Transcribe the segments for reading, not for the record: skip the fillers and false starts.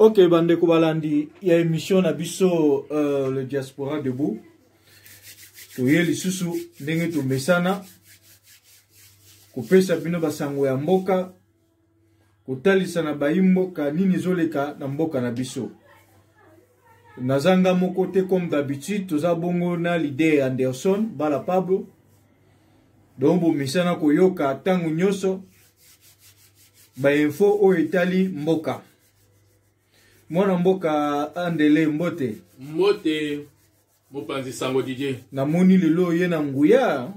Ok, bandeko balandi ya émission na biso le diaspora debout. Toye lisusu ndenge tomesana kopesa bino basango ya mboka, kotalisa na bayi mboka nini ezoleka na mboka na biso. Nazanga moko te, comme d'habitude toza bongo na leader Anderson Bala Pablo. Donc bomesana koyoka ntango nyonso ba info oyo etali mboka. Mwana mboka Andele, mbote. Mbote mopanzi sango Didier. Namoni lelo oye na nguya.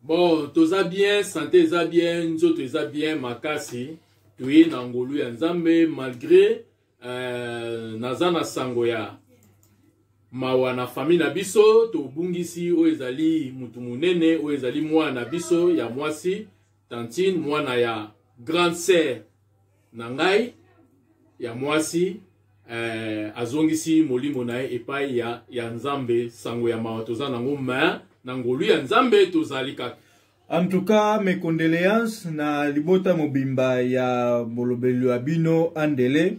Bon, toza bien, santé eza bien, nzoto eza bien makasi. Toye na ngolu ya Nzambe malgré naza na sango ya mawa na famille na biso, tobungisi oyo ezali mutu munene, oyo ezali mwana na biso ya mwasi tantine, mwana ya grande sœur na ngai ya mwasi, azongisi molimo na ye epai ya Nzambe. Sango ya mawa toza nango, mais na ngolu ya Nzambe tozali kaka. En tout cas, mes condoléances na libota mobimba ya molobeli ya bino Andele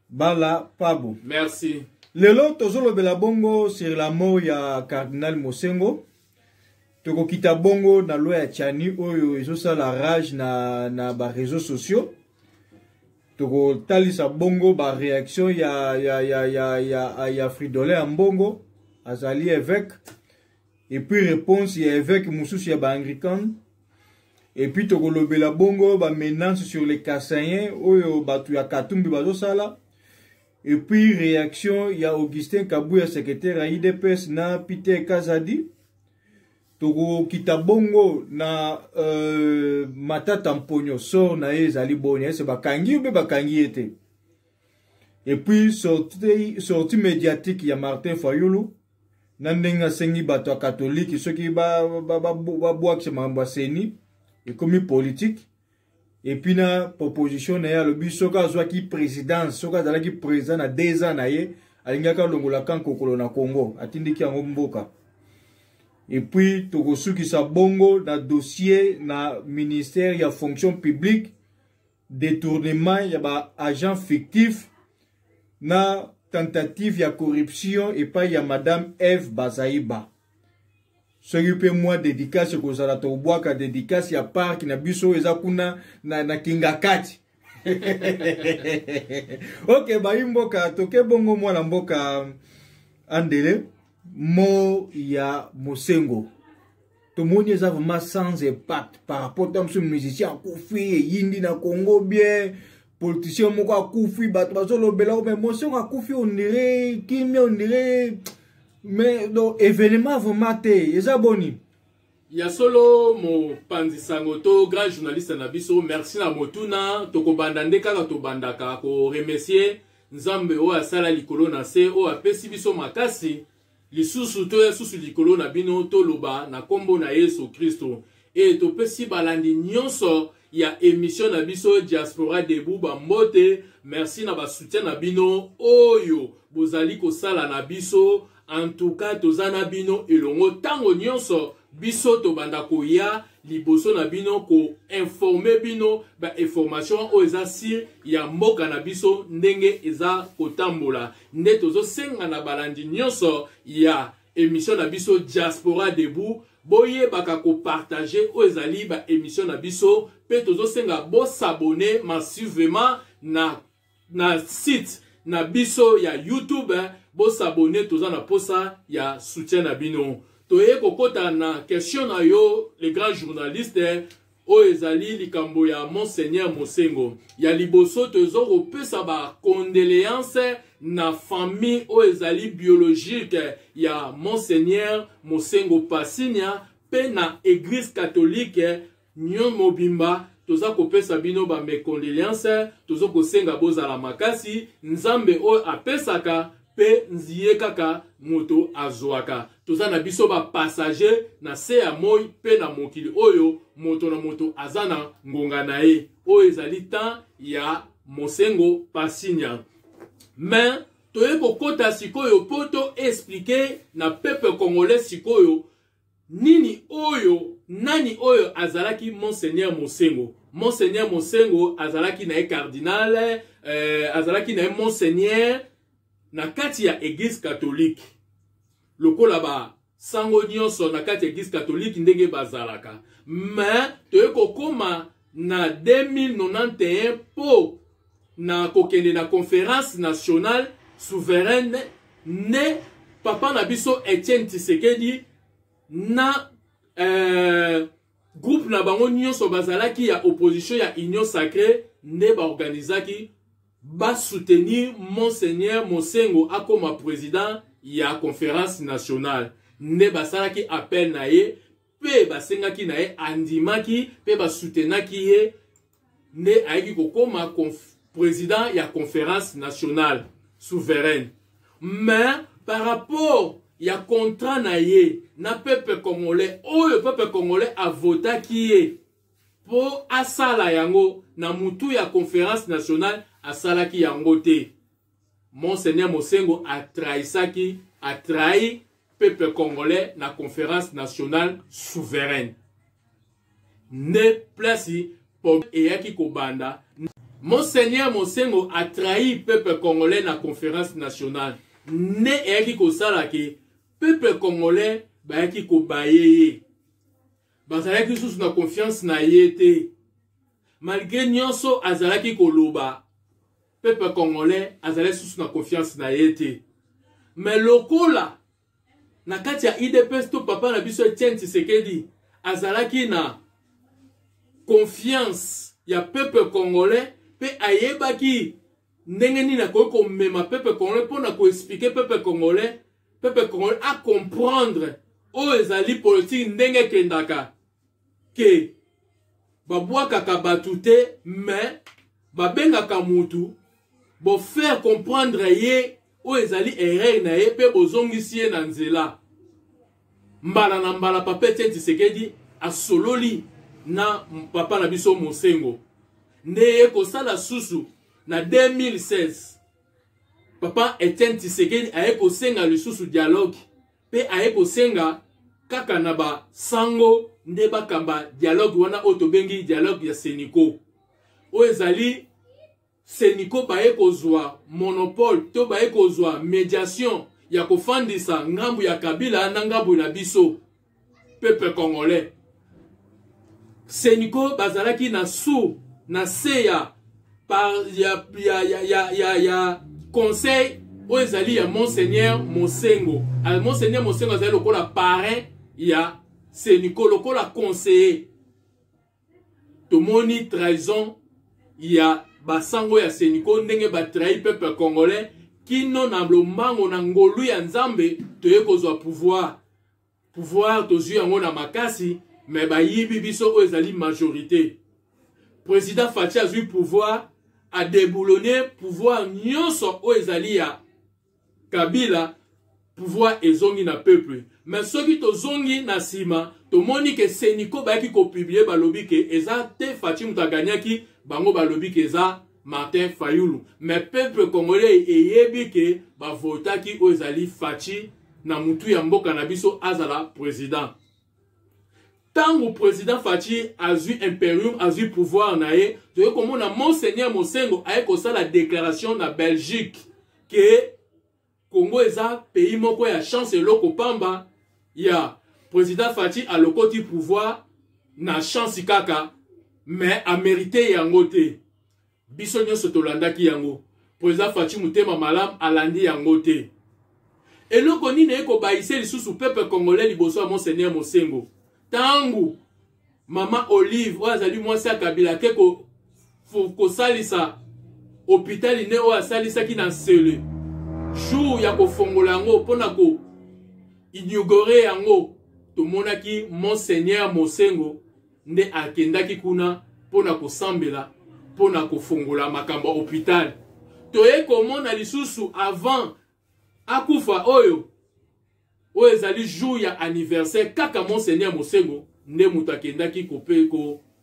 Bala Pabo. Merci. Lelo tozolobela bongo sur la mort ya Cardinal Mosengo. Tokokita bongo na loi ya Tshiani oyo ezosala rage na ba réseaux sociaux. Tokotalisa bongo ba réaction ya Fridolin ya Mbongo, azali évêque, et puis réponse ya évêque mosusu ya ba anglican. Et puis tokolobela bongo ba menaces sur les Kasaïens oyo batu ya Katumbi bazosala. Et puis réaction ya Augustin Kabuya, secrétaire ya IDPS, na Peter Kazadi. Tokokita bongo na Matata Mponyo, sort na ye ezali boni, ese bakangi ou be bakangi ye te. Et puis sortie médiatique ya Martin Fayulu na ndenge asengi bato ya catholique soki babwakisa makambo ya CENI ekomi politique. Et puis na proposition na ye alobi soki azwaki présidence, soki azalaki président na 2 ans na ye, alingaki alongola kankokolo na Congo, atindiki yango mboka. Et puis tokosukisa bongo na dossier na ministère ya fonction publique, détournement ya ba agent fictif na tentative ya corruption epai ya Madame Eve Bazaiba. Soki mpe mwa dédicace ekozala, tokobwaka dédicace ya parc na biso oyo eza kuna na Kingakati. Ok, bayi mboka, toke bongo mwana mboka Andele, mo ya Mosengo. Tomoni eza vraiment sans impact par rapport à monsieur musicien akufi eyindi na Congo bien, politicien moko akufi bato bazolobela, mais Mosengo akufi on dirait kimia, on dirait mais donc événement vraiment te eza boni. Ya solo mopanzi sango to grand journaliste na biso, merci na motuna. Tokobanda nde kaka tobandaka ko remercier Nzambe oyo asala likolo na se, oyo apesi biso makasi lisusu toya susu likolo na bino toloba na kombo na Yesu Kristo. E topesi balandi nyonso ya émission na biso Diaspora Debout bambote, merci na ba soutien na bino oyo bozali kosala na biso. En tout cas toza na bino elongo tango nyonso biso tobanda koya liboso na bino ko informer bino ba information oyo eza sur ya mboka na biso ndenge eza kotambola. Nde tozosenga na balandi nyonso ya émission na biso Diaspora Debout boyebaka kopartager oyo ezali ba émission na biso, pe tozosenga bosabonner massivement na site na biso ya YouTube, bosabonner, toza na posa ya soutien na bino. Toye kokota na question na yo le grand journaliste oyo ezali likambo ya Monseigneur Mosengo. Ya liboso tozo kopesa ba condoléances na famille oyo ezali biologique ya Monseigneur Mosengo Pasinya pe na Église catholique nyo mobimba. Toza kopesa bino ba mes condoléances, tozo kosenga bozala makasi, Nzambe oyo apesaka pe nziye kaka moto azwaka. Toza na biso ba passager na se ya moi pe na mokili oyo moto na moto aza na ngonga na ye. Oyo ezali temps ya Mosengo Pasinya. Mais toye kokota sikoyo po to expliquer na peuple congolais sikoyo nini oyo, nani oyo azalaki Monseigneur Mosengo. Monseigneur Mosengo azalaki na ye cardinal, azalaki na ye monseigneur na kati ya église catholique, lokola ba sango nyonso na kati ya église catholique ndenge bazalaka. Mais toye kokóma na 2091 mpo na kokende na Conférence nationale souveraine, nde papa na biso Etienne Tshisekedi na groupe na bango nyonso bazalaki ya opposition ya Union sacrée nde baorganizaki basoutenir Monseigneur Mosengo akoma président ya Conférence nationale. Nde basalaki appel na ye mpe basengaki na ye, andimaki mpe basoutenaki ye, nde ayaki kokóma président ya Conférence nationale souveraine. Mais par rapport ya contrat na ye na peuple congolais, oyo peuple congolais avotaki ye mpo asala yango na mutu ya Conférence nationale, asalaki yango te. Monseigneur Mosengo atrahisaki, atrahi peuple congolais na Conférence nationale souveraine. Nde place eyaki kobanda. Monseigneur Mosengo atrahi peuple congolais na Conférence nationale, nde eyaki kosala ke peuple congolais bayaki kobaye ye, bazalaki lisusu na confiance na ye te. Malgré nyonso azalaki koloba, peuple congolais azalaki lisusu na confiance na ye te. Mais lokola na kati ya UDPS to papa na biso Etienne Tshisekedi azalaki na confiance ya peuple congolais mpe ayebaki ndenge nini akoki komema peuple congolais mpona koexpliquer peuple congolais, peuple congolais acomprendre oyo ezali politike, ndenge ekendaka, ke babwakaka bato te, mais babengaka mutu, bofaire comprendre ye oyo ezali erreur na ye mpe bozongisi ye na nzela. Mbala na mbala papa Etienne Tshisekedi asololi na papa na biso Mosengo. Nde ye kosala susu na 2016, papa Etienne Tshisekedi aye kosenga lisusu dialogue mpe aye kosenga kaka na basango nde bakamba dialogue wana oyo tobengi dialogue ya CENCO. Oyo ezali CENCO, baye kozwa monopole to baye kozwa médiation ya kofandisa ngambu ya Kabila na ngambu na biso peuple congolais. CENCO bazalaki na sous na se ya, par, ya, ya, ya, ya, ya, ya conseil oyo ezali ya Monseigneur Mosengo. Monseigneur Mosengo azali lokola parrain ya CENCO, lokola conseiller. Tomoni trahison ya basango ya CENCO, ndenge batrahi peuple congolais kino na lombango. Na ngolu ya Nzambe toye kozwa pouvoir. Pouvoir tozwi yango na makasi, mais bayibi biso oyo ezali majorité. Président Fatshi azwi pouvoir, adéboulonner pouvoir nyonso oyo ezali ya Kabila, pouvoir ezongi na peuple. Mais soki tozongi na nsima, tomoni ke CENCO bayaki kopublier, balobi ke eza te Fatshi moto aganyaki bango, balobi ke eza Martin Fayulu. Mais peuple congolais eyebi ke bavotaki oyo ezali Fatshi na mutu ya mboka na biso azala président. Ntango président Fatshi azwi imperium, azwi pouvoir na ye, toye komona Monseigneur Mosengo aye kosala déclaration na Belgique ke Congo eza pays moko ya chance, eloko pamba ya président Fatshi alokoti pouvoir na chance kaka, mais amérite yango te. Biso nyonso tolandaki yango. Président Fatshi, motema malamu, alandi yango te. Eloko nini ekobayise lisusu peuple congolais liboso ya Monseigneur Mosengo? Ntango mama Olive oyo azali mwasi ya Kabila ake kosalisa hôpital ne oyo asalisaki na Nsele, jour ya kofongola yango mpona ko inaugurer yango, tomonaki Monseigneur Mosengo nde akendaki kuna mpona kosambela mpona kofongola makambo ya hôpital. Toye komona lisusu avant akufa, oyo ezali jour ya anniversaire kaka, Monseigneur Mosengo nde moto akendaki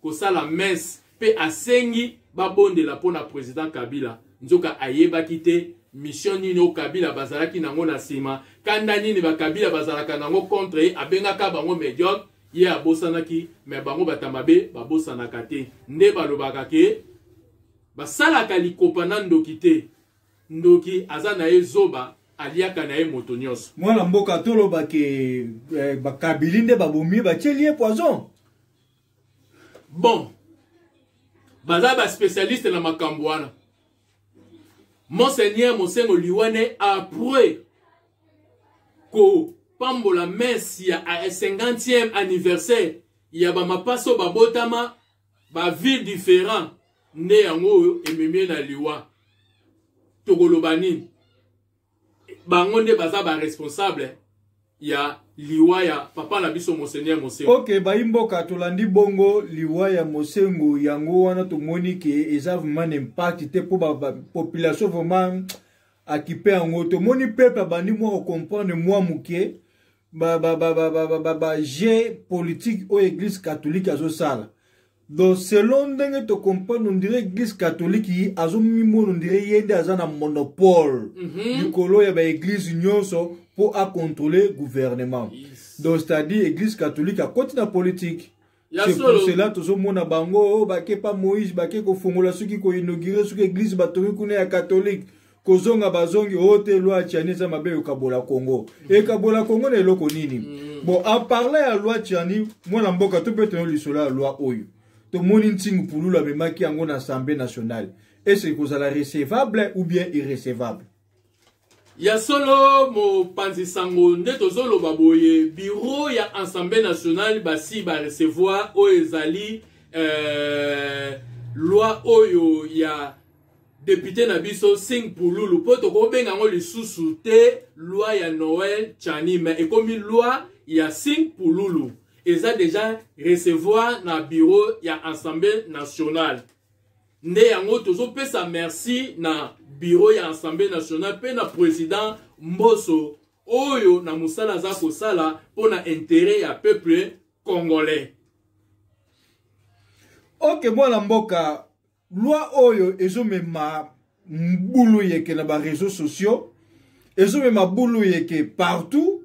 kosala messe mpe asengi babondela mpo na président Kabila. Nzoka ayebaki te mission nini oyo Kabila bazalaki nango na nsima, kanda nini bakabila bazalaka nango contre ye, abengaka bango médiocre. Ye abosanaki, me bango bato ya mabe babosanaka te. Nde balobaka ke basalaka likopa na ndoki te. Ndoki aza na ye zoba, aliaka na ye moto nyonso. Mwana mboka, toloba ke bakabili nde babomi ye, batieli ye poison. Bon, baza baspécialiste na makambo wana. Monseigneur Mosengo liwane après kopambola messe ya 50e anniversaire ya bamapaso babotama baville différent, nde yango oyo ememi na liwa. Tokoloba nini? Bango nde baza baresponsable ya liwa ya papa na biso Monseigneur Mosengo. Ok, bayi mboka, tolandi bongo liwa ya Mosengo yango wana, tomoni ke eza vraiment na impact te mpo bapopulation vraiment akipe yango. Tomoni peuple abandi mwa kocomprendre mwa moke ba politique oyo Église catholique azosala. Donc selon ndenge tocomprendre, on dirait Église catholique yi azomimona, on dirait ye nde aza na monopole likolo ya baéglise nyonso mpo acontrôle gouvernement. Donc c'est-à-dire Église catholique akoti na politique. C'est pour cela tozomona bango oyo bake pa Moïse, bake kofongola, soki koinaugurer, soki église batongi kuna ya catholique, kozonga bazongi oyo te, loi Tshiani eza mabe, ekabola Congo. Ekabola Congo na eloko nini? Bon, en parlant ya loi Tshiani, mwana mboka, tobetano lisolo ya loi oyo tomoni Nsingi Pululu amemaki yango na Assemblée nationale. Ese ekozala recevable ou bien irrecevable? Ya solo, mopanzi sango, nde tozoloba boye, bureau ya Assemblée nationale basi barecevoir oyo ezali loi oyo ya député na biso Sing Pululu, mpo tokobenga yango lisusu te loi ya Noël Tshiani, mais ekomi loi ya Sing Pululu. Eza déjà recevoir na bureau ya Assemblée nationale. Nde yango tozopesa merci na bureau ya Assemblée nationale mpe na président Mboso oyo na mosala aza kosala mpo na intérêt ya peuple congolais. Ok, mwana mboka, loi oyo ezomema mbulu yeke na baréseaux sociaux, ezomema bulu yeke partout.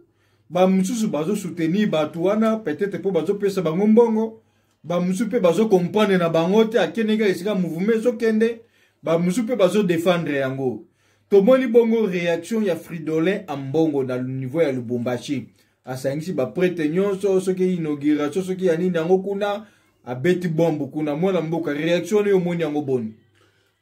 Bamosusu bazosoutenir bato wana, peut-être mpo bazopesa bango mbongo. Bamosusu mpe bazocomprendre na bango te, akende kaka esika mouvement ezokende. Bamosusu mpe bazodefendre yango. Tomoni bongo réaction ya Fridolin Ambongo na niveau ya Lubumbashi, asangisi baprêtre nyonso, soki inauguration, soki ya nini yango kuna, abeti bombe kuna. Mwana mboka, réaction oyo omoni yango boni?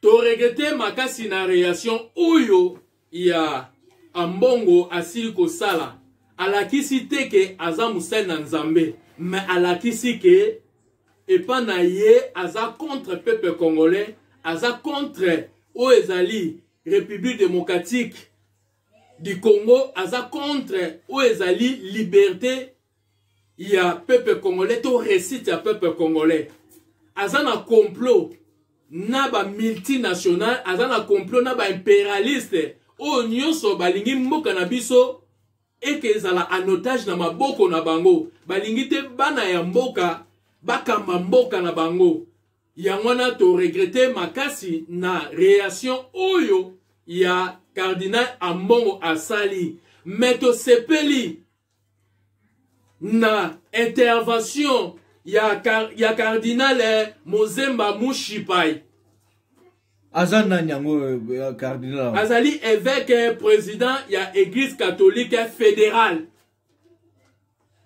Toregretter makasi na réaction oyo ya Ambongo asili kosala. Alakisi te ke aza mosali na Nzambe, mais alakisi ke epa na ye aza contre peuple congolais, aza contre oyo ezali République démocratique du Congo, aza contre oyo ezali liberté ya peuple congolais to réussite ya peuple congolais. Aza na complot na bamultinational, aza na complot na baimpérialiste oyo nyonso balingi mboka na biso eke ezala en otage na maboko na bango. Balingi te bana ya mboka bakamba mboka na bango. Yango wana toregretter makasi na réaction oyo ya cardinal Ambongo asali, mais tosepeli na intervention ya cardinal Mozemba Mushipai. Aza nani yango, cardinal? Azali évêque président ya Église catholique fédérale.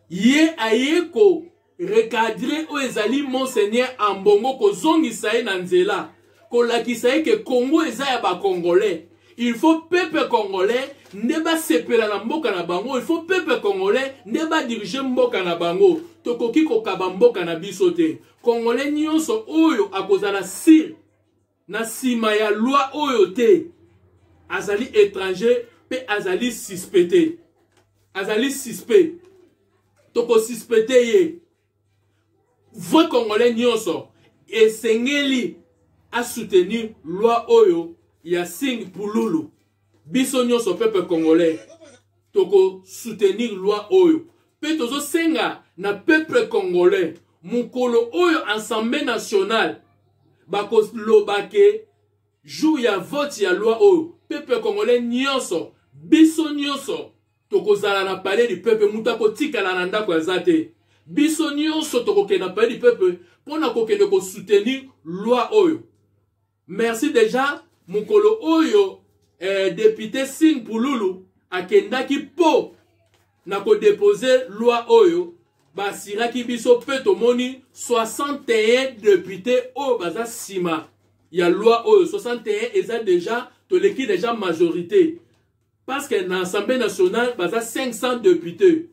Ye aye ko recadrer oyo ezali monseigneur Ambongo, kozongisa ye na nzela, kolakisa ye ke Congo eza ya bacongolais. Il faut peuple congolais nde basepela na mboka na bango, il faut peuple congolais nde badirige mboka na bango. Tokoki kokaba mboka na biso te. Congolais nyonso oyo akozala sire na nsima ya loi oyo te azali étranger mpe azali suspecté, azali suspect, tokosuspecter ye. Vrai congolais nyonso esengeli asoutenir loi oyo ya Sing Pululu. Biso nyonso peuple congolais tokosoutenir loi oyo, mpe tozosenga na peuple congolais, mokolo oyo Assemblée nationale bakoloba ke jour ya vote ya loi oyo, peuple congolais nyonso, biso nyonso tokozala na Palais du peuple. Moto akotikala na ndako aza te. Biso nyonso tokokende na Palais du Peuple mpo na kokende kosoutenir loi oyo. Merci deja mokolo oyo député Sing Pululu akendaki mpo na kodepose loi oyo, basiraki biso mpe tomoni 61 député oyo baza nsima ya loi oyo. 61 eza deja, toleki deja majorité, parce que na Assemblée nationale baza 500 députés.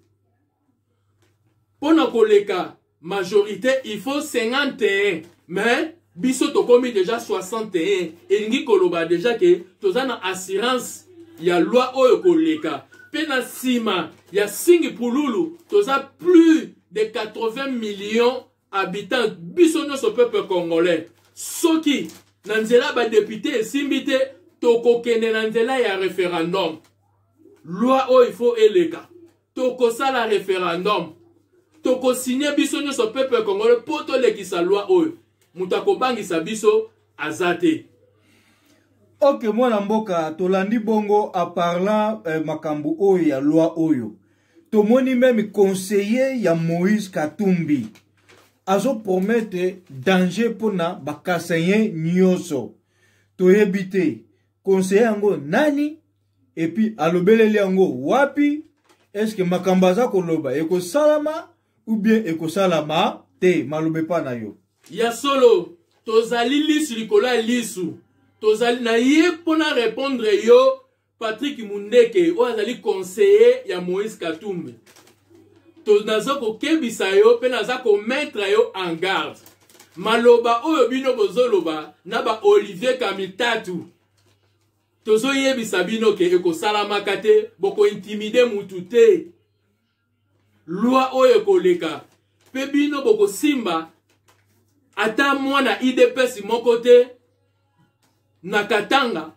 Mpo na koleka majorité, il faut 51, mais biso tokomi déjà 61. Elingi koloba déjà ke toza na assurance ya loi oyo koleka. Mpe na nsima ya Singi Pululu toza plus de 80 millions habitants, biso nyonso peuple congolais. Soki na nzela ya badéputé esimbi te, tokokende na nzela ya référendum. Loi oyo il faut eleka, tokosala référendum, tokosigne biso nyonso peuple congolais mpo tolekisa loi oyo. Moto akobangisa biso aza te. Ok, mwana mboka, tolandi bongo. En parlant makambo oyo ya loi oyo, tomoni même conseiller ya Moïse Katumbi azopromettre danger mpona bakasaïens nyonso. Toyebi te conseiller yango nani, et puis alobeleli yango wapi. Est-ce makambo aza koloba ekosalama ou bien ekosalama te? Maloba epa na yo. Ya solo, tozali lisu likolo ya lisu. Tozali na ye mpona répondre yo, Patrick Mundeke, oyo azali conseiller ya Moïse Katumbi. Naza kokebisa yo mpe naza komettre yo en garde. Maloba oyo bino bozoloba na ba Olivier Kamitatu, tozoyebisa bino ke ekosalamaka te. Bokointimider mutu te. Loi oyo ekoleka, mpe bino bokosimba ata mwana UDPS moko te na Katanga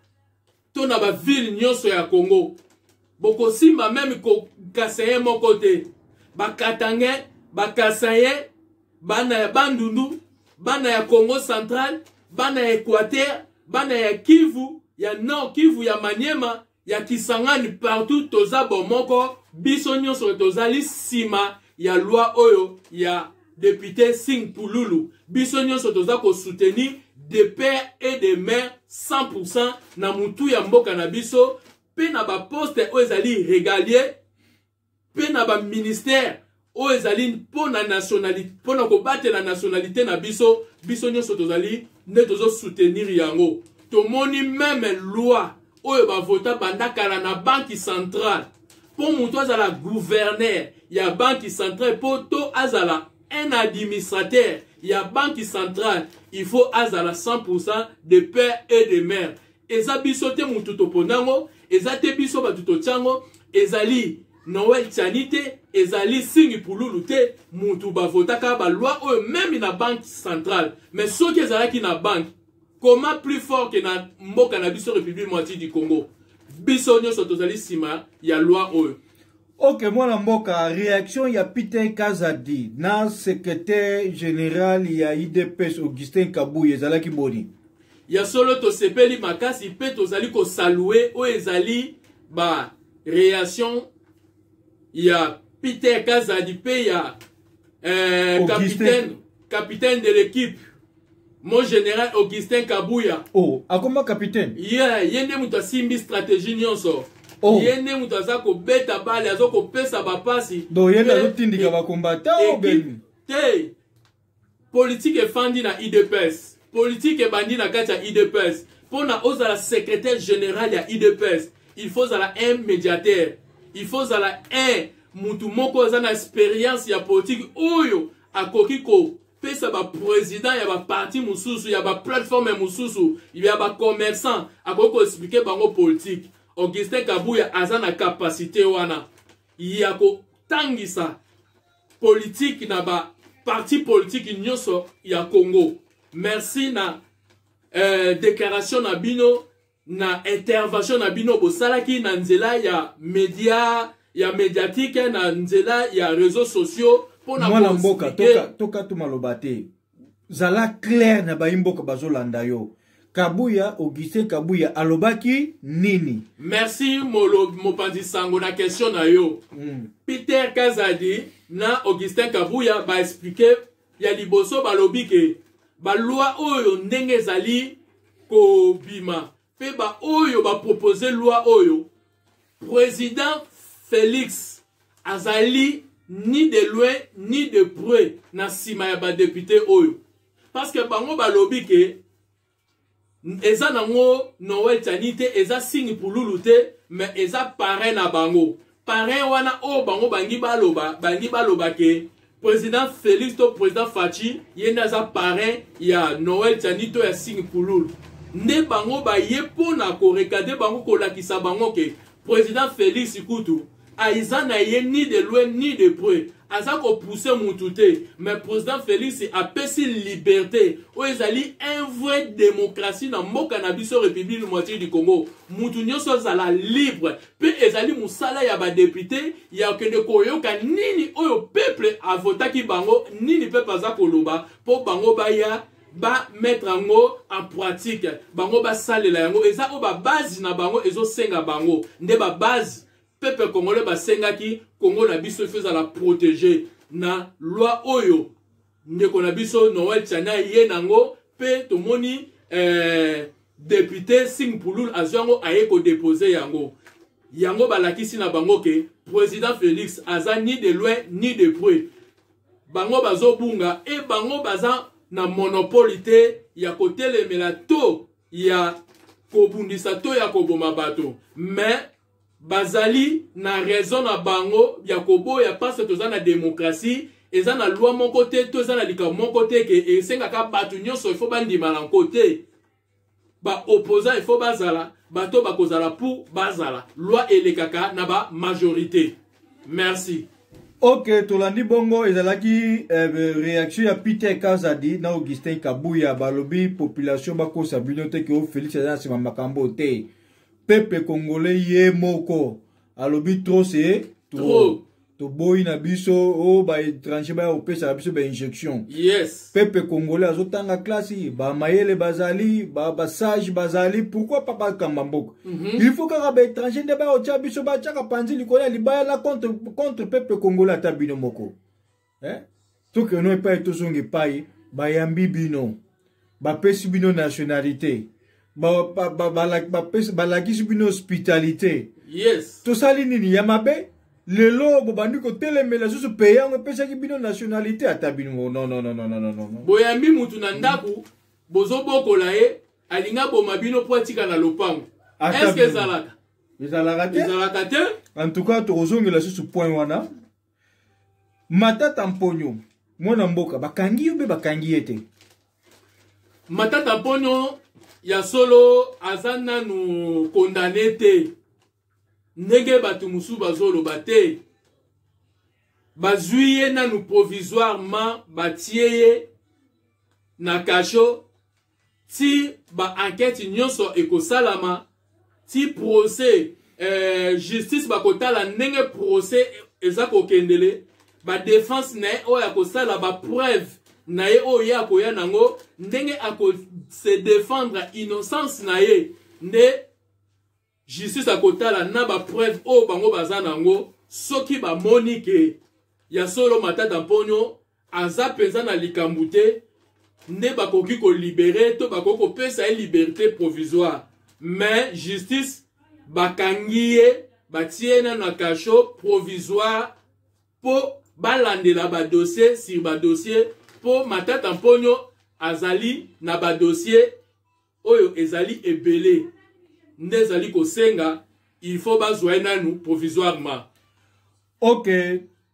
to na baville nyonso ya Congo. Bokosimba même kasaïen moko te. Bakatangais, bakasaïens, bana ya Bandundu, bana ya Congo Central, bana ya Équateur, bana ya Kivu ya Nord, Kivu ya Maniema, ya Kisangani, partout toza bomoko. Biso nyonso tozali nsima ya loi oyo ya député Sing Pululu. Biso nyonso toza kosoutenir de père et de mère 100% na mutu ya mboka na biso, mpe na baposte oyo ezali régalien, mpe na baministère oyo ezali mpo na nationalité, mpo na kobatela nationalité na biso. Biso nyonso tozali nde tozosoutenir yango. Tomoni même loi oyo bavota banda kala na Banque centrale, mpo moto azala gouverneur ya Banque centrale, mpo to azala un administrateur ya Banque centrale, il faut azala 100% de père et de mère. Eza biso te mutu topondango, eza te biso bato totiango, ezali Noël Tshiani te, ezali Singi Pululu te mutu bavotaka baloi oyo même na Banque centrale. Mais soki ezalaki na banque, comment plus fort ke na mboka na biso, République Moitié du Congo? Biso nyonso tozali nsima ya loi oyo. Ok, mwana mboka, réaction ya Peter Kazadi na secrétaire général ya UDPS Augustin Kabuya ezalaki boni? Ya solo, tosepeli makasi mpe tozali kosaluer oyo ezali ba réaction ya Peter Kazadi mpe ya capitaine de l'équipe, mon général Augustin Kabuya. Oh, akoma capitaine? Ye ye nde moto asimbi stratégie nyonso. Oh. Ye nde moto aza kobeta bale, aza kopesa bapasi. Donc ye nde azotindika bacombattants? Beni te, politike efandi na UDPS, politike ebandi na kati ya UDPS. Mpo na ozala secrétaire général ya UDPS, il faut ozala un médiateur, il faut ozala un mutu moko aza na expérience ya politike, oyo akoki kopesa baprésident ya baparti mosusu, ya baplateforme mosusu, ya bacommerçant, akoki koexpliquer bango politike. Augustin Kabuya aza na capacité wana ya kotangisa politike na baparti politike nyonso ya Congo. Merci na déclaration na bino, na intervention na bino bosalaki na nzela ya média, ya médiatique, na nzela ya réseaux sociaux. Mpona mwana mboka, toka to maloba te, zala clair na bayi mboka bazolanda yo. Kabuya, Augustin Kabuya alobaki nini? Merci molo mopanzi sango na question na yo. Peter Kazadi na Augustin Kabuya ba expliquer ya liboso balobi ke ba loi oyo ndenge ezali kobima pe ba oyo ba proposer loi oyo président Felix azali ni de loin ni de près na sima ya ba député oyo parce que bango balobi ke eza nango Noël Tshiani te, eza signe pululu te, mais eza parrain na bango. Parrain wana oyo bango bangi baloba, bangi baloba ke président Félix to président Fatshi ye nde aza parrain ya Noël Tshiani to ya signe pululu. Nde bango baye mpona korekade bango, kolakisa bango ke président Félix kutu aza na ye ni de loin ni de près, aza kopousse mutu te, mais président Félix apesi liberté oyo ezali un vrai démocratie na mboka na biso République démocratique du Congo. Mutu nyonso azala libre, pe ezali mosala ya ba député ya kokende koyoka nini oyo peuple avotaki bango, nini peuple aza koloba po bango baya ba mettre yango en pratique, bango basalela yango. Eza oyo ba base na bango ezosenga bango, nde ba base peuple congolais basengaki Congo na biso il faut ezala protéger na loi oyo ndeko na biso Noël Tshiani ye nango. Pe tomoni député Sing Pulul azwi yango aye kodépose yango. Yango balakisi na bango ke président Félix aza ni de loin ni de près, bango bazobunga e bango baza na monopole te ya kotelemela to ya kobundisa to ya koboma bato, mais bazali na raison na bango ya koboya parce que toza na démocratie. Eza na loi moko te to eza na likambo moko te ke esengaka bato nyonso il faut bandima na nko te. Ba opposant il faut bazala, bato bakozala pour bazala, loi elekaka na ba majorité. Merci. Ok, tolandi bongo ezalaki réaction ya Peter Kazadi na Augustin Kabuya. Balobi population bakosa bino te ke o Félix aza na nsima makambo te. Peuple congolais ye moko alobi trop c'est trop. Trop. Toboyi na biso o ba étranger baya kopesaka biso ba injection. Peuple congolais azotanga classe, ba mayele bazali, ba sage bazali, pourquoi pas bakamba mboka? Il faut kaka ba étranger nde baya kotia biso, batiaka panzi likolo ya libaya na contre peuple congolais ata bino moko. Hein? Tokeno epai tozonga epai bayambi bino, bapesi bino nationalité, balakisi bino hospitalité. Tosali nini ya mabe? Lelo bobandi kotelemela susu pays yango epesaki bino nationalité ata bino. Non, non, non, non, non, non, non. Boyambi mutu na ndako, bozobokola ye, alinga boma bino po atika na lopango. Ata Est-ce que bino. ezalaka? Ezalaka te? Ezalaka te? En tout cas, tokozongela susu point wana. Matata Mponyo, mwana mboka, bakangi yo mpe bakangi ye te. Matata Mponyo ya solo aza nanu condamné te. Ndenge bato mosusu bazoloba te. Bazwi ye nanu provisoirement, batie ye na cachot ti ba enquête nyonso ekosalama, ti procès, justice bakotala ndenge procès eza kokendele, ba défense na ye oyo akosala, ba preuve na ye oyo ye akoya nango, ndenge ako se défendre innocence na ye, nde justice akotala na ba preuve oyo bango baza nango. Soki bamoni ke ya solo Matata Mponyo aza mpenza na likambo te, nde bakoki kolibere to bakoki kopesa ye liberté provisoire. Mais justice bakangi ye, batie ye nanu na cachot provisoire po balandela ba dossier sur ba dossier, po Matata Mponyo azali na ba dossier oyo ezali ebele, nde ezali kosenga il faut bazwa ye nanu provisoirement. Ok,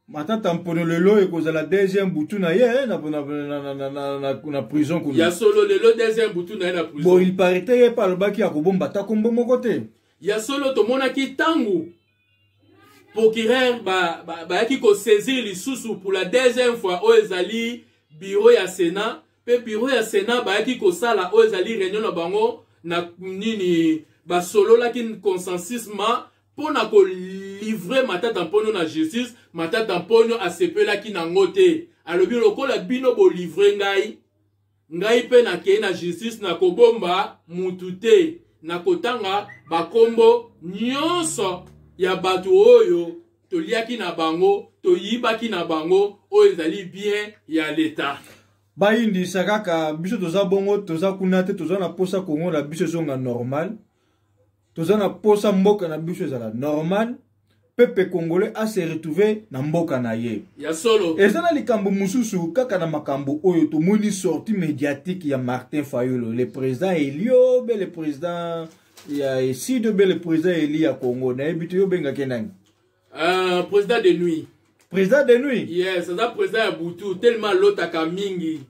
Matata Mponyo lelo ekozala deuxième butu na ye, na prison kuna. Ya solo lelo deuxième butu na ye na prison. Bon, il paraît ye pa alobaki akobomba ata kombo moko te. Ya solo tomonaki tangu procureur bayaki kosaisir lisusu pour la deuxième fois oyo ezali bureau ya Sénat, pe bureau ya Sénat bayaki kosala oyo ezali réunion na bango na nini, basololaki consensusement mpo na kolivre Matata Mponyo na justice. Matata Mponyo asepelaki nango te, alobi lokola bino bolivre ngai, Ngai mpe nakei na justice, nakobomba mutu te, nakotanga bakombo nyonso ya bato oyo toliaki na bango, toyibaki na bango, oyo ezali bien ya leta. Bayindisa kaka biso, toza bongo, toza kuna te. Toza na posa Kongo na biso ezonga normal, toza na posa mboka na biso ezala normal, peuple congolais a se retrouver na mboka na ye. Ya solo. Eza na likambo mosusu kaka na makambo oyo tomoni, sortie médiatique ya Martin Fayulu, le président elio be le président ya Esido be le président eli ya Congo. Nayebi te, yo obengaki nani? Président de nuit. Président de nuit. Yes, aza président ya butu, tellement alotaka mingi,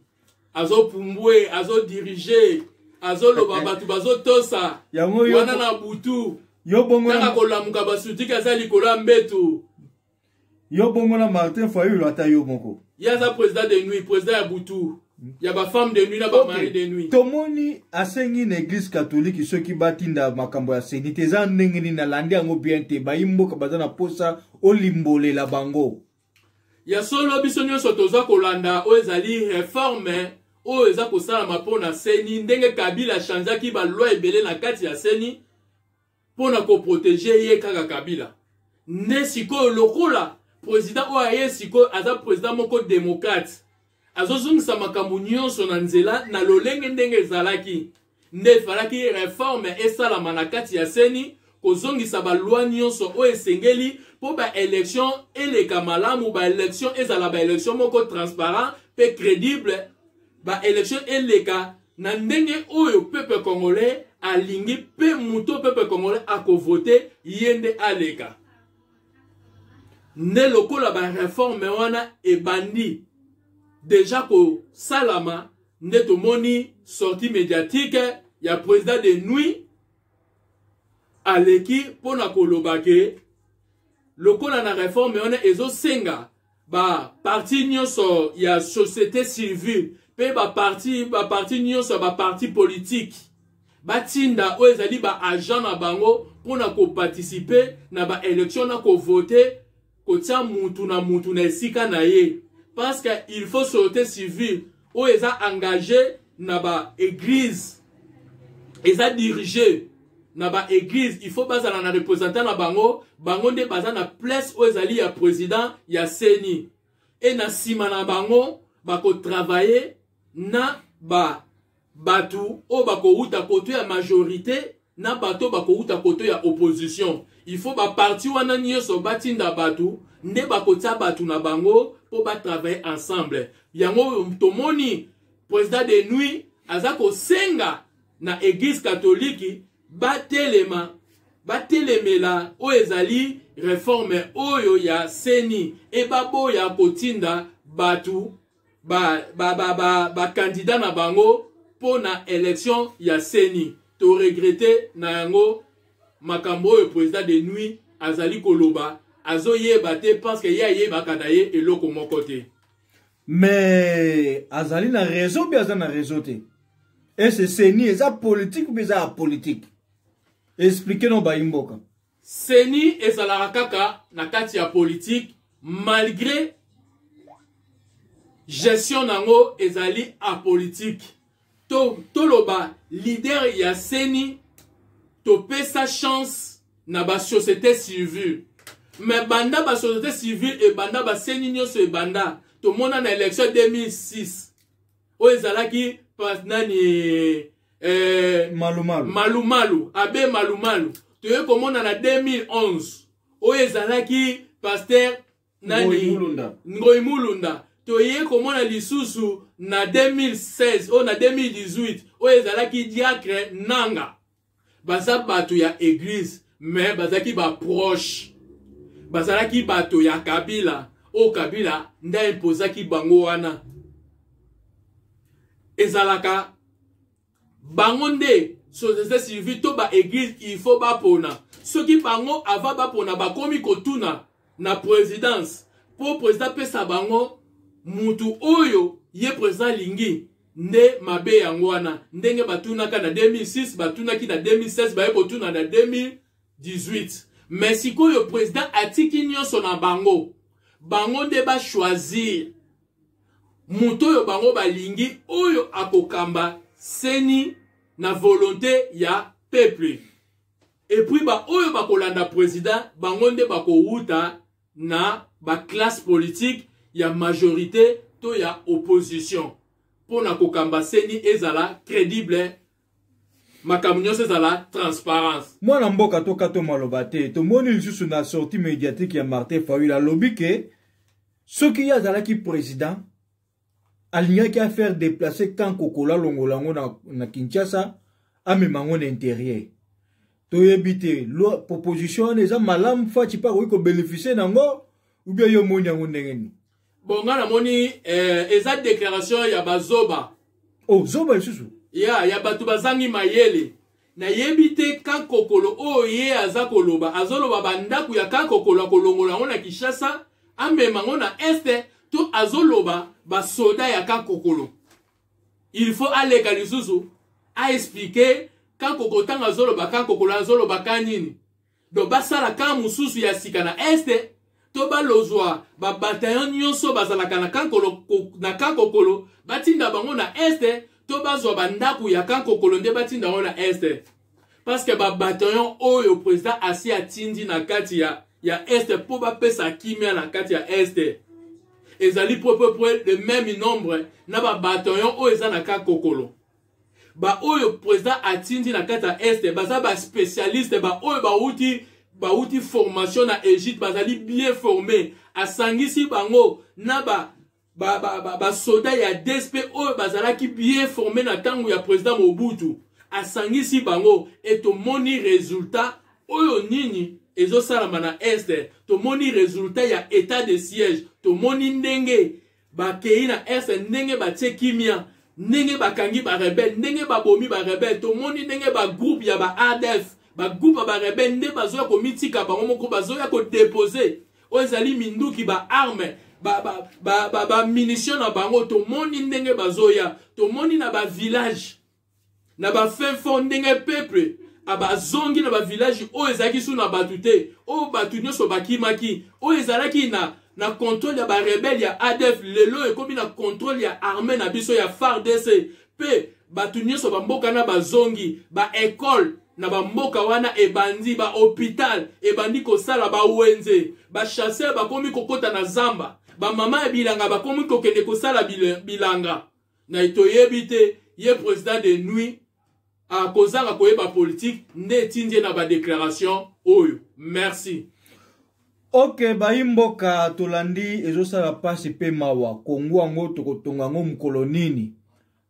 azopumbwe, azodirige, azoloba, bato bazotosa. Yango yo wana na butu. Yo bongo kaka kolamuka, basutiki, aza likolo ya mbetu. Yo bongo na Martin Fayulu, ata yo moko. Ye aza président de nuit, président ya butu, ya bafemme de nuit na bamari de nuit. Tomoni asengi na Église catholique soki batinda makambo ya CENI te. Eza ndenge nini? Nalandi yango bien te. Bayi mboka baza na posa olimbolela bango. Ya solo, biso nyonso toza kolanda oyo ezali réforme oyo eza kosalama mpo na CENI, ndenge Kabila achangeaki baloi ebele na kati ya CENI mpo na koprotéger ye kaka Kabila. Nde sikoyo, lokola président oyo aye sikoyo aza président moko démocrate, azozongisa makambo nyonso na nzela na lolenge ndenge ezalaki, nde efalaki réforme esalama na kati ya CENI, kozongisa baloi nyonso oyo esengeli mpo baélection eleka malamu, baélection ezala baélection moko transparent mpe crédible, baélection eleka na ndenge oyo peuple congolais alingi, mpe moto peuple congolais akovote ye nde aleka. Nde lokola baréforme wana ebandi déjà kosalama, nde tomoni sortie médiatique ya président de nuit aleki mpo na koloba ke lokola na réforme wana ezosenga baparti nyonso ya société civile mpe baparti nyonso ya baparti politique batinda oyo ezali baagent na bango mpona koparticiper na baélection, na kovote, kotia mutu na mutu na esika na ye, parce que il faut société civile oyo eza engagé na baéglise, eza dirigé na baéglise, il faut bazala na représentant na bango. Bango nde baza na place oyo ezali ya président ya CENI, e na nsima na bango bakotravaille na ba bato oyo bakowuta koto ya majorité na bato oyo bakowuta koto ya opposition. Il faut baparti wana nyonso batinda bato, nde bakotia bato na bango mpo batravaille ensemble. Yango tomoni président de nuit aza kosenga na Église catholique batelema, batelemela oyo ezali réforme oyo ya CENI, e baboya kotinda bato bakandidat ba, ba, ba, na bango mpo na élection ya CENI. Toregretter na yango makambo oyo président de nuit azali koloba. Azoyeba te, parce que ye ayebaka na ye eloko moko te. Mais azali na raison mpe aza na raison te? Ese CENI eza politique mpe eza apolitique? Explique no bayi mboka. CENI ezalaka kaka na kati ya politique, malgré gestion nango ezali apolitique. Toloba leader ya CENI, topesa chance na basociété civile, mais banda basociété civile ebanda, baCENI nyonso ebanda, tomona na élection 2006 oyo ezalaki nani? Malumalu. Malumalu, abbé Malumalu. Toye komona na 2011 oyo ezalaki pasteur nani? Ngoi Mulunda. Toye komona lisusu na 2016 oyo, na 2018 oyo ezalaki diacre Nanga. Baza bato ya église, mais bazalaki baproche, bazalaki bato ya Kabila, oyo Kabila nde aimposaki bango. Wana ezalaka bango nde société civile to baéglise, il faut bapona. Soki bango ava bapona, bakomi kotuna na présidence mpo président apesa bango mutu oyo ye président alingi. Nde mabe yango wana, ndenge batunaka na 2006, batunaki na 2016, baye kotuna na 2018. Mais sikoyo président atiki nyonso na bango, bango nde bachoisir. Moto oyo bango balingi oyo akokamba CENI na volonté ya peuple. Et puis ba oyo bakolanda président bango nde bakowuta na ba classe politique ya majorité to ya opposition mpo na kokamba CENI ezala crédible, makambo nyonso ezala transparence. Mwana mboka, toka to maloba te. Tomoni lisusu na sortie médiatique ya Martin Fayulu, alobi ke soki ye azalaki président, alingaki afaire déplacer camp Kokolo, alongola yango na Kinshasa, amema yango na intérieur. Toyebi te, proposition wana eza malamu, Fatshi mpe akoki kobénéficier nango, ou bien yo omoni yango ndenge nini? Bon, nga namoni eza déclaration ya bazoba. Oh, zoba lisusu? Ya bato bazangi mayele. Nayebi te camp Kokolo oyo ye aza koloba. Azoloba bandako ya camp Kokolo akolongola yango na Kinshasa, amema yango na Est, to azoloba basoda ya camp Kokolo? Il faut aleka lisusu aexpliquer camp Kokolo. Ntango azoloba camp Kokolo, azoloba ka nini? Donc basala camp mosusu ya sika na Est, to balozwa babataillon nyonso bazalaka na camp Kokolo, batinda bango na Est, to bazwa bandako ya camp Kokolo nde batinda yango na Est? Parce que babataillon oyo président asi atindi na kati ya Est mpo bapesa kimia na kati ya Est ezali peu le même nombre na babataillon oyo eza na camp Kokolo. Baoyo président atindi na kati ya Est baza baspécialiste, baoyo bauti formation na Égypte, bazali bien formé. Asangisi bango na ba basoda ya DSP oyo bazalaki bien formé na ntango ya président Mobutu. Asangisi bango e tomoni résultat oyo nini ezosalama na Est. Tomoni résultat ya état de siège, tomoni ndenge bakei na Est, ndenge batie kimia, ndenge bakangi barebelles, ndenge babomi barebelles. Tomoni ndenge bagroupe ya ba ADF, bagroupe ya barebelles, nde bazoya komitika bango moko, bazoya kodéposer oyo ezali minduki, baarmes, bamunition na bango. Tomoni ndenge bazoya, tomoni na bavillage, na bafin fond, ndenge peuple abazongi na bavillage oyo ezalaki su na bato te, oyo bato nyonso bakimaki, oyo ezalaki na contrôle ya barebelles ya ADF. Lelo ekomi na contrôle ya armée na biso ya FARDC, mpe bato nyonso bamboka na bazongi. Baécole na bamboka wana ebandi, bahôpital ebandi kosala, bawenze, bachasseur bakomi kokɔta na zamba, bamama ya bilanga bakomi kokende kosala bilanga. Na toyebi te, ye président de nuit akozanga koyeba politique nde etindi ye na badéclaration oyo. Merci. Ok, bayi mboka, tolandi, ezosala mpasi mpe mawa. Kongo yango tokotonga yango mokolo nini?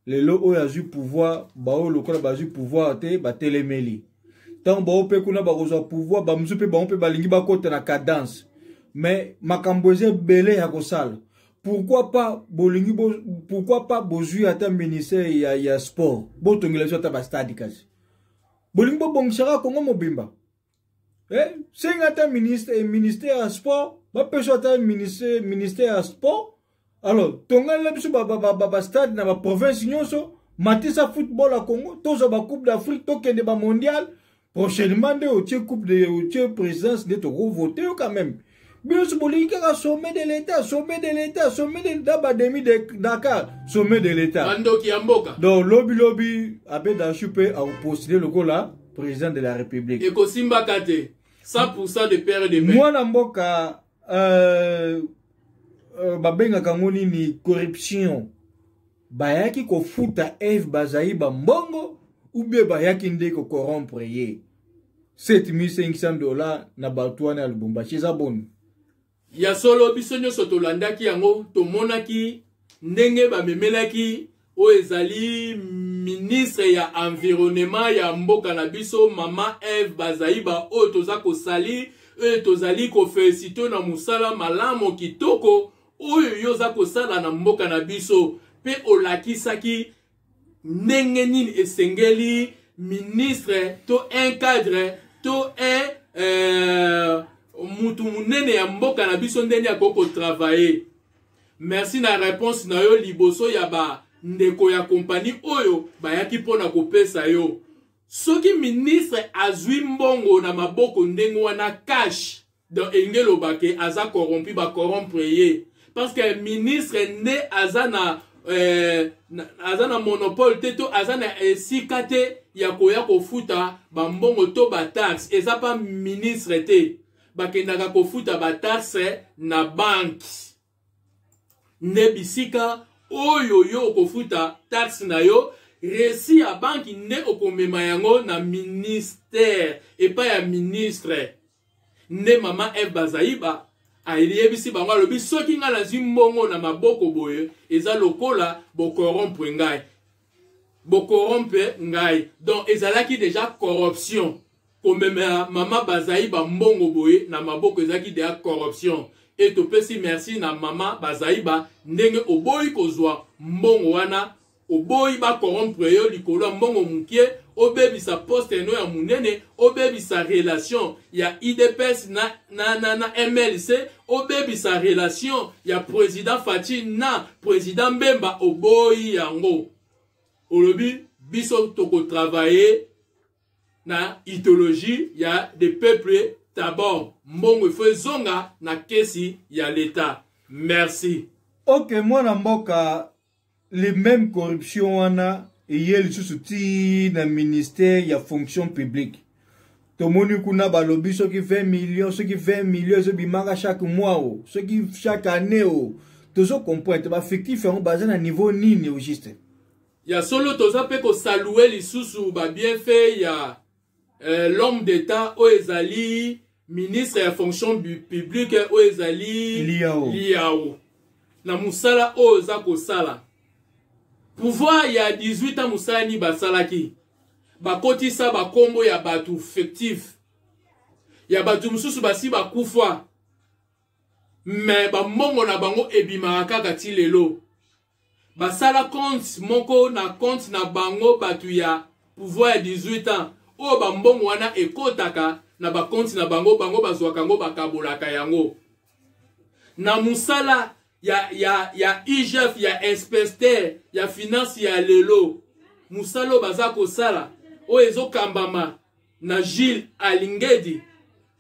Lelo oyo azwi pouvoir, baoyo lokola bazwi pouvoir te batelemeli. Ntango bao mpe kuna bakozwa pouvoir, bamosusu mpe bango mpe balingi bakɔta na cadence. Mais makambo eza ebele ya kosala. Pourquoi pas bolingi bo, pourquoi pas bozwi ata ministère ya sport, botongela biso ata bastade? Kasi bolingi bobongisaka Kongo mobimba, senga ata ministère ya sport, bapesa ata ministère ya sport. Alors tongalela biso bastade na baprovince nyonso, matisa football ya Congo, tozwa bacoupe d'Afrique, tokende bamondial prochainement. Nde otie coupe de otie présidence, nde tokovote yo quand même. Bino so bolingi kaka sommet de l'État, sommet de l'État, sommet de l'État, bademi de Dakar, sommet de l'État. Bandoki ya mboka. Donc lobi lobi Abe Dashu mpe akopostule lokola président de la République. Ekosimbaka te, 100% de père de mère. Mwana mboka, babengaka yango nini? Corruption. Bayaki kofuta Eve Bazaiba mbongo, ou bien bayaki nde kocorrompre ye? 7500 $ na bato wana ya Lubumbashi, eza boni? Ya solo, biso nyonso tolandaki yango, tomonaki ndenge bamemelaki oyo ezali ministre ya environnement ya mboka na biso, mama Eve Bazaiba, oyo toza kosali, oyo tozali koféliciter na mosala malamu kitoko oyo yo oza kosala na mboka na biso. Mpe olakisaki ndenge nini esengeli ministre to un cadre to un mutu munene ya mboka na biso ndenge akoki kotravailler. Merci na réponse na yo liboso ya bandeko ya kompani oyo bayaki mpona kopesa yo. Soki ministre azwi mbongo na maboko ndenge wana, cash, donc elingi eloba ke aza corrompu, bacorrompre ye. Parce que ministre nde aza na aza na monopole te, to aza na esika te ya koya kofuta bambongo to bataxe. Eza pa ministre te. Bakendaka kofuta bataxe na banque, nde bisika oyo yo okofuta taxe na yo. Reçu ya banki nde okomema yango na ministère, epai ya ministre. Nde mama Eve Bazaiba ayebisi bango, alobi: soki ngai nazwi mbongo na maboko boye, eza lokola bocorrompre ngai, bocorrompre ngai. Donc ezalaki déjà corruption. Komemela mama Bazaiba mbongo boye na maboko ezalaki déjà corruption. E topesi merci na mama Bazaiba ndenge oboyi kozwa mbongo wana, oboyi bacorrompre yo likolo ya mbongo mokie, obebisa poste no ya monene, obebisa relation ya UDPS na MLC, obebisa relation ya président Fatshi na président Bemba. Oboyi yango, olobi biso tokotravaille na idéologie ya de peuple d'abord. Mbongo ifo ezonga na kesi ya l'État. Merci. Ok, mwana mboka, le même corruption wana eye lisusu ti na ministère ya Fonction publique. Tomoni kuna balobi soki 20 millions, soki 20 millions ezobimaka chaque mois o soki chaque année o tozo comprendre te bafictif yango baza na niveau nini au juste? Ya solo, toza mpe kosaluer lisusu babienfait ya l'homme d'État oyo ezali ministre ya Fonction publique, oyo ezali Liao. Liao, na mosala oyo eza kosala. Pouvoir ya 18 ans, mosala nini basalaki? Bakotisa bakombo ya bato fictif, ya bato mosusu basi bakufa, me bambongo na bango ebimaka kaka ti lelo. Basala compte moko na compte na bango, bato ya pouvoir ya 18 ans oyo, bambongo wana ekotaka na bacompte na bango, bango bazwaka yango, bakabolaka yango. Na mosala ya IGF, ya inspecteur ya finance ya lelo, mosala oyo baza kosala, oyo ezokambama na Gilles Alingete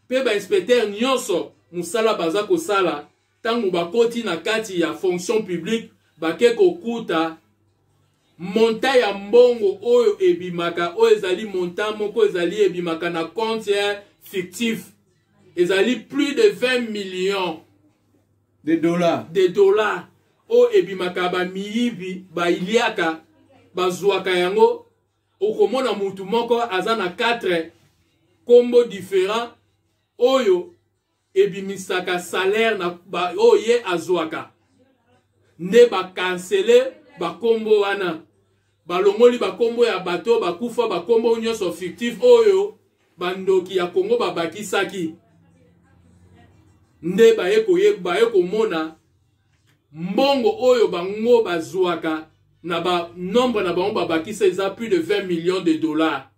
mpe bainspecteur nyonso, mosala baza kosala, ntango bakoti na kati ya Fonction publique, bake kokuta montant ya mbongo oyo ebimaka, oyo ezali montant moko ezali ebimaka na compte fictif, ezali plus de 20 millions de dollars. De dollars oyo ebimaka, bamiyibi bailiaka, bazwaka yango. Okomona mutu moko aza na 4 kombo différent oyo ebimisaka salaire na oyo ye azwaka. Nde bacancele bakombo wana, balongoli bakombo ya bato bakufa, bakombo nyonso fictif oyo bandoki ya Kongo babakisaki. Nde baye koyeba, baye komona mbongo oyo bango bazwaka na banombre na bango babakisa, eza plus de 20 millions de dollars.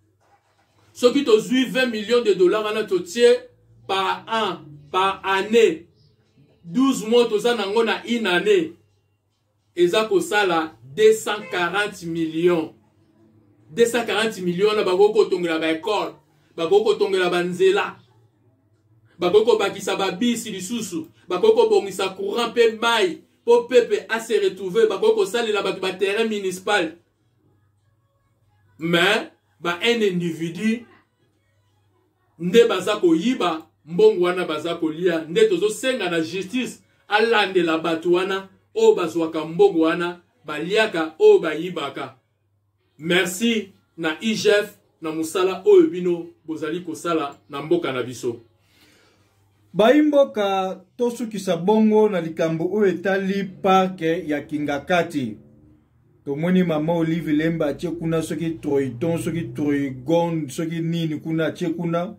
Soki tozwi 20 millions de dollars wana, totie par an, par année, 12 mois toza nango na une année, eza kosala 240 millions. 240 millions wana bakoki kotongela baécole, bakoki kotongela banzela, bakoki kobakisa babisi lisusu, bakoki kobongisa courant mpe mai mpo pepe ase retrouve, bakoki kosalela bato baterrain municipal. Mais ba un individu nde baza koyiba mbongo wana, baza kolia. Nde tozosenga na justice alandela bato wana oyo bazwaka mbongo wana, baliaka, oyo bayibaka. Merci na IGF na mosala oyo bino bozali kosala na mboka na biso. Bayimboka, tosukisa bongo na likambo oyo etali parc ya Kingakati. Tomoni mama Olive Lemba atie kuna soki troiton, soki troigon, soki nini kuna atie kuna.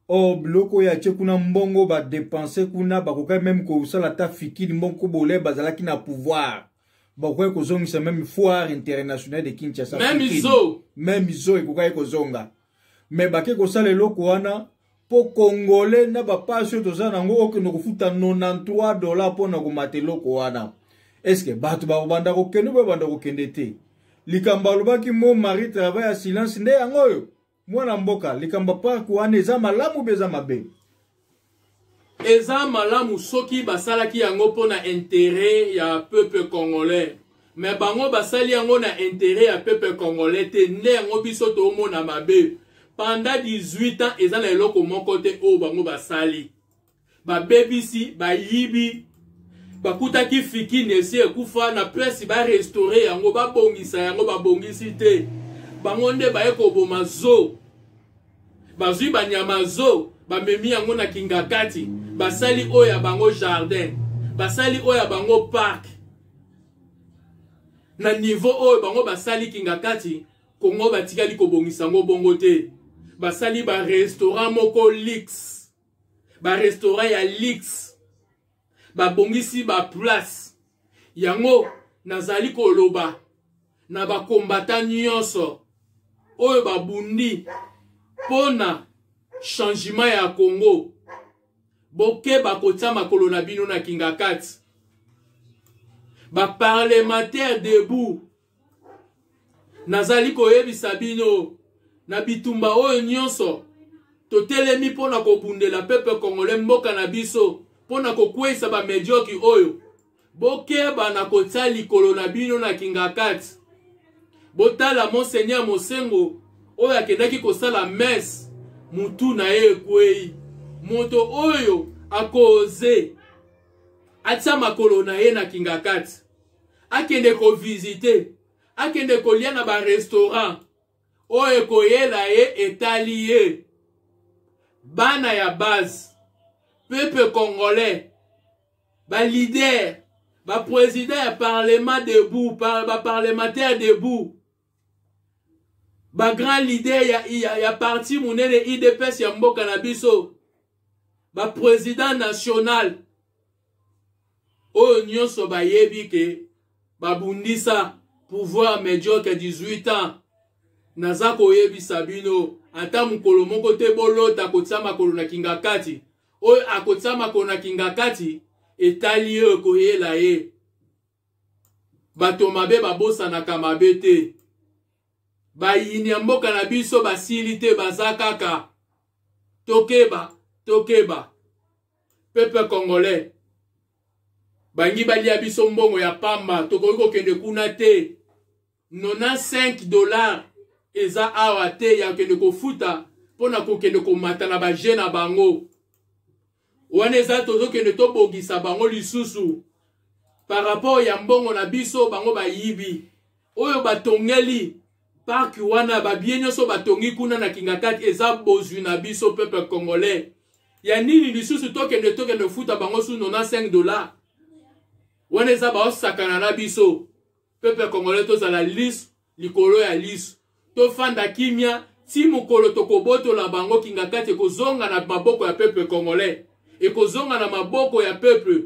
Or biloko oyo atie kuna, mbongo badépenser kuna, bakokaki même kosala ata fikili mbongo bole bazalaki na pouvoir, bakoki kozongisa même Foire internationale de Kinshasa. Même zo. Même zo ekokaki kozonga, mais bake kosala eloko wana mpo Congolais na bapasi oyo toza nango, okende kofuta 93 $ mpona komata eloko wana. Est-ce bato bakobanda kokende oyo babanda kokende te? Likambo alobaki mo Marie travail ya silence nde yango oyo. Mwana mboka, likambo parc wana eza malamu mpe eza mabe? Eza malamu soki basalaki yango mpo na interet ya peuple congolais, mais bango basali yango na interet ya peuple congolais te, nde yango biso tomona mabe. Pendant 18 ans eza na eloko moko te oyo bango basali. Babebisi, bayibi, bakutaki fikini esi ekufa na place barestaure yango, babongisa yango, babongisi te. Bango nde baye koboma zoo, bazwi banyama zoo, bamemi yango na Kingakati, basali oyo ya bango jardin, basali oyo ya bango park. Na niveau oyo bango basali Kingakati, Kongo batikali kobongisa yango bongo te. Basali ba restaurant moko luxe, ba restaurant ya luxe, babongisi ba place yango. Nazali koloba na bakombata nyonso oyo babundi mpona changement ya Congo, bokeba kotia makolo na bino na Kingakati. Baparlementaire debout, nazali koyebisa bino, na bitumba oyo nyonso totelemi mpo na kobundela peuple congolais, mboka na biso, mpo na kokweyisa bamedioki oyo, bokeba na kotia likolo na bino na Kingakati. Botala Monseigneur Mosengo oyo akendaki kosala messe, mutu na ye ekwei. Moto oyo akoze atia makolo na ye na Kingakati, akende kovisite, akende kolia na barestaurant oyo ekoyela ye, etali ye. Bana ya base, peuple congolais, baleader, baprésident ya parlement debout, baparlementaire debout, bagrand leader ya parti monene UDPS ya mboka na biso, baprésident national oyo nyonso bayebi ke babundisa pouvoir médiocre 18 ans, naza koyebisa bino, ata mokolo moko te bolota kotia makolo na Kingakati. Oyo akotia makolo na Kingakati, etali ye, ekoyela ye. Bato mabe babosanaka mabe te. Bayini ya mboka na biso basili te, baza kaka. Tokeba, tokeba, peuple congolais. Bangi balia biso mbongo ya pamba, tokoki kokende kuna te. 95 $ eza awa te ya kokende kofuta mpo na kokende komata na baje na bango wana. Eza tozokende tobongisa bango lisusu par rapport ya mbongo na biso bango bayibi, oyo batongeli parc wana. Babie nyonso batongi kuna na Kingakati eza bozwi na biso peuple congolais. Ya nini lisusu tokende futa bango su 95 $ wana? Eza baosakana na biso, peuple congolais. Tozala liso likolo ya liso, tofanda kimia ti mokolo tokobotola bango Kingakati. Ekozonga na maboko ya peuple congolais, ekozonga na maboko ya peuple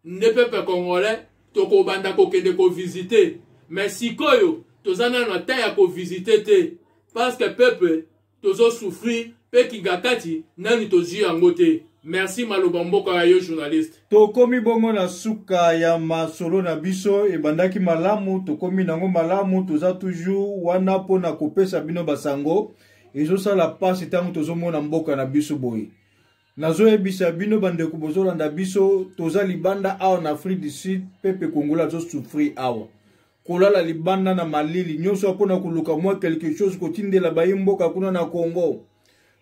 nde peuple congolais tokobanda kokende kovisite. Mais sikoyo toza nano ata ya kovisite te, parce que peuple tozosouffrir mpe Kingakati nani tozwi yango te. Merci, maloba mboka ya yo journaliste. Tokomi bongo na suka ya masolo na biso. Ebandaki malamu, tokomi nango malamu. Toza toujours wana mpona kopesa bino basango. Ezosala mpasi ntango tozomona mboka na biso boye. Nazoyebisa bino, bandeko bozolanda biso, toza libanda awa na Afrique du Sud. Peuple congolais azosouffrir awa, kolala libanda na malili nyonso mpona koluka mwa quelque chose kotindela baye mboka kuna na Congo.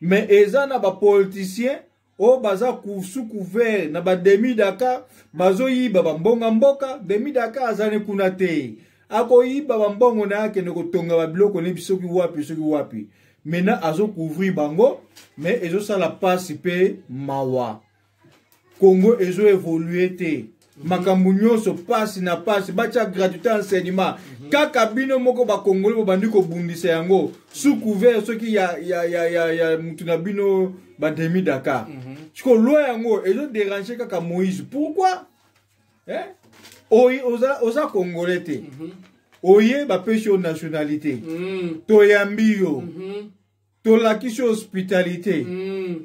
Mais eza na bapoliticien oyo baza sous couvert na bademi Dakar, bazoyiba bambonga mboka. Demi Dakar azali kuna te, akoyiba bambongo na ye, akende kotonga babiloko nebi soki wapi, soki wapi. Maintenant azocouvrir bango, mais ezosala mpasi mpe mawa. Congo ezoévolue te, makambo nyonso pasi na pasi. Batya gratuité enseignement, kaka bino moko bakongoli bobandi kobundisa yango sous couvert soki ya mutu na bino bademi Dakar. Siko loi yango ezoderange kaka Moïse, pourquoi, eh? Oyi, oza congolais te, oye bapesi yo nationalité, toyambi yo. Tolakisi hospitalité.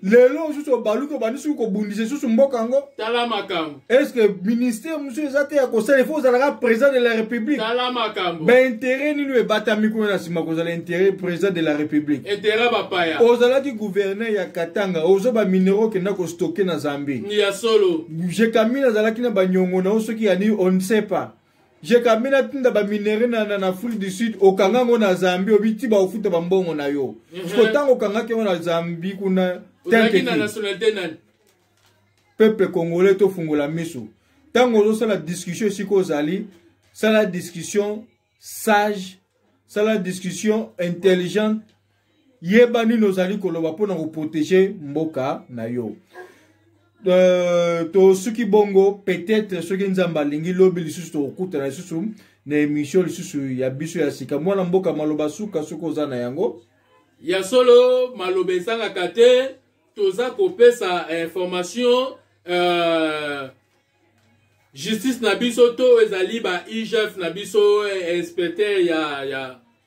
Lelo mosusu obaluki, obandi soki kobundisa lisusu mboka yango. Tala makambo. Est ce que ministère mosusu eza te ya kosala? Il faut ozalaka président de la République. Tala makambo. Baintérêt nini ebatami kuna na nsima kozala intérêt président de la République? Intérêt bapaya. Ozalaki gouverneur ya Katanga, ozwa baminero, okenda kostocker na Zambie. Ya solo. Gécamines azalaki na baniongo na yo, soki yani, on ne sait pas. Gécamines atinda baminerais na Afrique du Sud, okanga yango na Zambie, obi ti baofuta bambongo na yo. Siko ntango okangaki yango na Zambie kuna, ozalaki na nationalité nani? Peuple congolais, tofungola miso. Ntango ozosala discussion, esika ozali, sala discussion sage, sala discussion intelligente, yeba nini ozali koloba mpona koprotéger mboka na yo. Tosuki bongo. Peut-être soki Nzambe alingi, lobi lisusu tokokutana lisusu na émission lisusu ya biso ya sika. Mwana mboka, maloba suka soki oza na yango. Ya solo, maloba ezangaka te. Toza kopesa information, justice na biso to ezali ba IGF na biso, inspecteur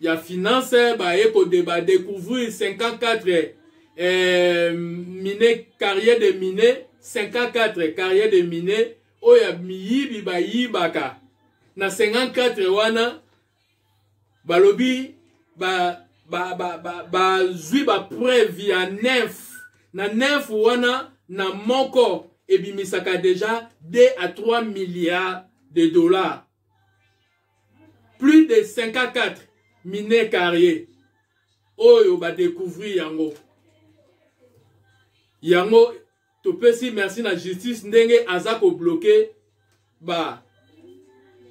ya finance, baye kodeba découvrir 54 mine, carrière de mine, 54 carrière de mine oyo ya miyibi bayibaka. Na 54 wana, balobi bazwi ba bapreuve ya 9. Na 9 wana, na moko ebimisaka déjà 2 à 3 milliards de dollars. Plus de 54 mine carrière oyo badécouvrir yango. Yango topesi merci na justice ndenge aza kobloquer ba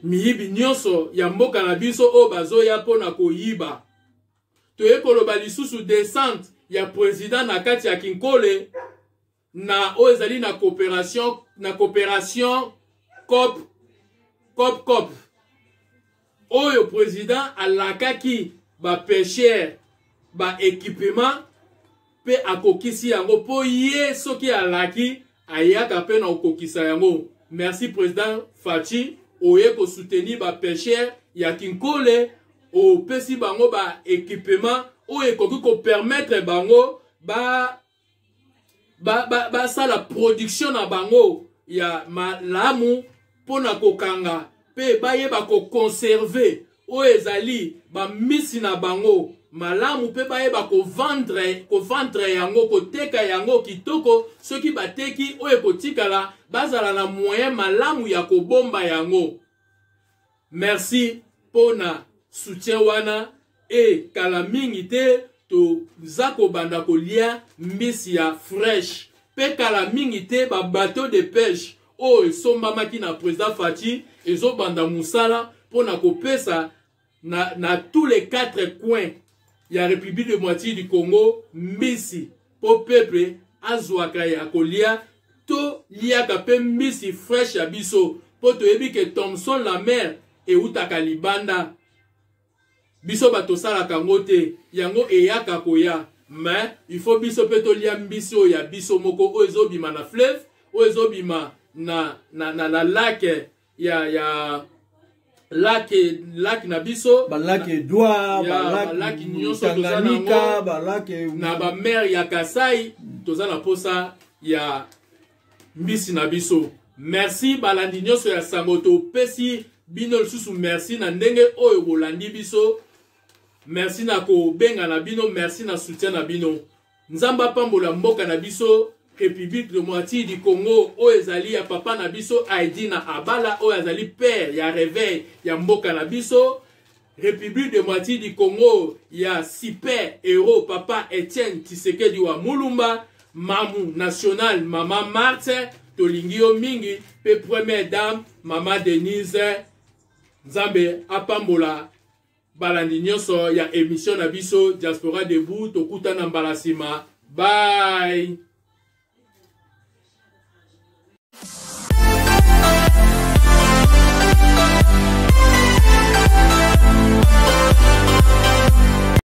miyibi nyonso ya mboka na biso oyo bazoya mpona koyiba. Toye koloba lisusu descente ya président na kati ya Kinkole, na oyo ezali na coopération cop cop cop, oyo président alakaki bapêcheurs baéquipement mpe akokisi yango, mpo ye soki alaki, ayaka mpe na kokokisa yango. Merci président Fatshi, oye kosoutenir bapêcheurs ya Kinkole, opesi bango baéquipement oyo ekoki kopermettre bango basala ba, ba production na bango ya malamu mpona kokanga mpe bayeba koconserver oyo ezali bamisi na bango malamu, mpe bayeba kovendre yango, koteka yango kitoko. Soki bateki, oyo ekotikala, bazala na moyen malamu ya kobomba yango. Merci mpona soutien wana. E kala mingi te, toza kobanda kolia mbisi ya fraîche, mpe kala mingi te, babateau de pêche oyo esombamaki na président Fatshi ezobanda mosala mpona kopesa na tous les quatre coins ya République démocratique du Congo mbisi, mpo peuple azwaka ya kolia. Toliaka mpe mbisi fraîche ya biso, mpo toyebi ke thomson la mer eutaka libanda. Biso bato tosalaka yango te, yango eyaka koya. Mais il faut biso mpe tolia mbisi oyo ya biso moko, oyo ezobima na fleuve, oyo ezobima na lac ya lac na biso. Balac Edouard. Balac nyonso. Tanganyika, balac. Na bamers ya Kasai, toza na posa ya mbisi na biso. Merci balandi nyonso ya sango, topesi bino lisusu merci na ndenge oyo bolandi biso. Merci na kobenga na bino, merci na soutien na bino. Nzambe apambola mboka na biso, République démocratique du Congo, oyo ezali ya papa na biso Aidini Abala, oyo azali père ya réveil ya mboka na biso. République démocratique du Congo ya super héros papa Etienne Tshisekedi wa Mulumba, mamu national mama Marthe, tolingi yo mingi, mpe première dame mama Denise. Nzambe apambola balandi nyonso ya émission na biso Diaspora Debout. Tokutana mbala nsima. Bye.